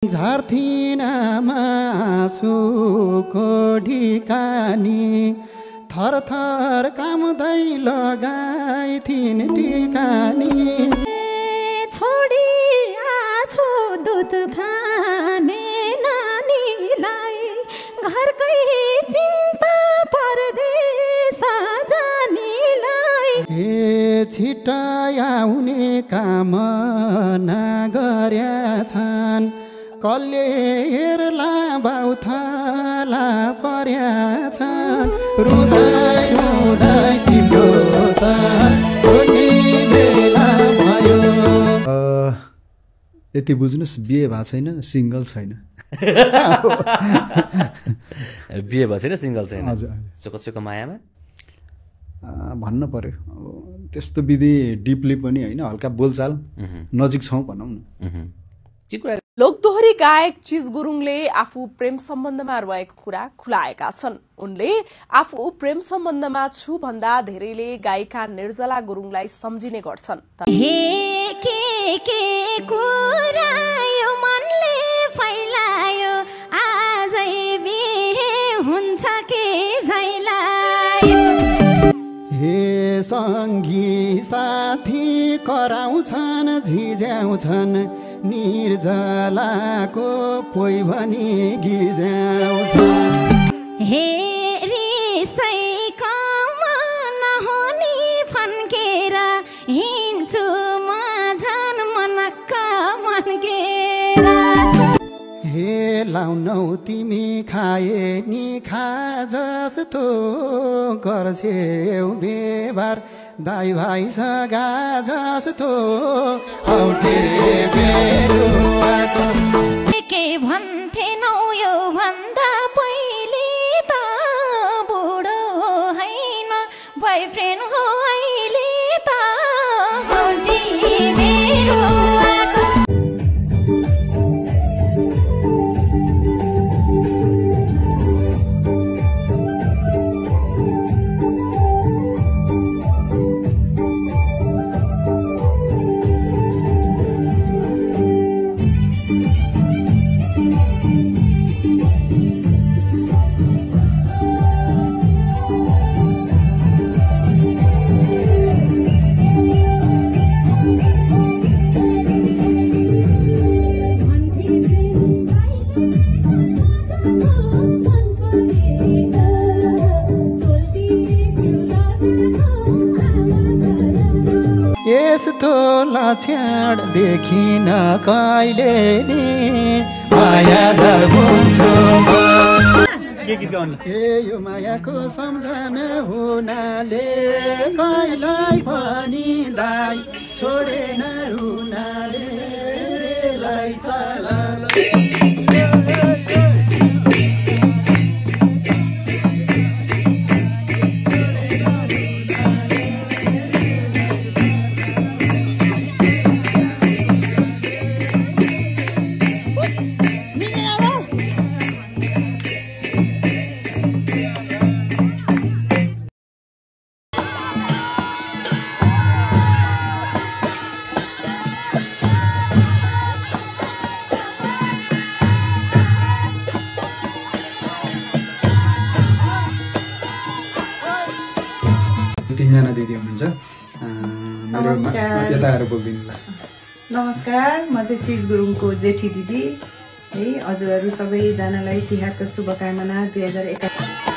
झार्थिन आँसुको ढिकानी थरथर कामदै लगाइथिन टिकानी छोडी आछु दुध खाने नानीलाई घरकै चिन्ता परदेश जानीलाई हे छिट्टै आउने कामना गर्या छन् कल्ले हेर्ला बाउथला पर्या छन् रुँदै रुँदै तिम्रो साथ छोड्ने बेला भयो। यति बुझ्नुस् बिहे भएको छैन सिंगल छैन। बिहे भएको छैन सिंगल छैन। हजुर सुखको मायामा भन्न पर्यो त्यस्तो विधि डिपली पनि होइन हल्का बोलचाल नजिक छौँ भनौँ न। के कुरा लोकदोहोरी गायक चिज गुरुङले आफू प्रेम सम्बन्धमा रहेको कुरा खुलाएका छन्। उनले आफू प्रेम सम्बन्धमा छु भन्दा धेरैले गायिका निर्जला गुरुङलाई सम्झिने गर्छन्। के कुरा यो मनले फैलायो आजै बिहे हुन्छ के झैलाई हे सङ्गी साथी कराउँछन् झिझ्याउँछन् निर्जलाको पोइ भनी गिज्याउँछन् हे रिसैको नहुनी फन्केर हिँड्छु म झन् मनक्क मनकेर हे लाउनौ तिमी खाए नि खा जस्तो गर्छेउ व्यवहार दाइ भाइ सगा जस्तो औटे बेरुवाको के भन्थेनौ यो भन्दा पहिले त बुढो होइन बोयफ्रेन्ड हो अहिले त औटे बेरुवाको यस्तो लक्षण देखिन कहिले नि माया झर्छु ए यो मायाको सम्झना हुनाले कहिल्यै पनि दाइ छोडेन रुनाले रेलाई साला तीनजना दिदी हुनुहुन्छ मेरो यता आएर बोलिदिनु ल। नमस्कार, म चाहिँ चिज गुरुङको जेठी दिदी है। हजुरहरू सबैजनालाई तिहारको शुभकामना 2021।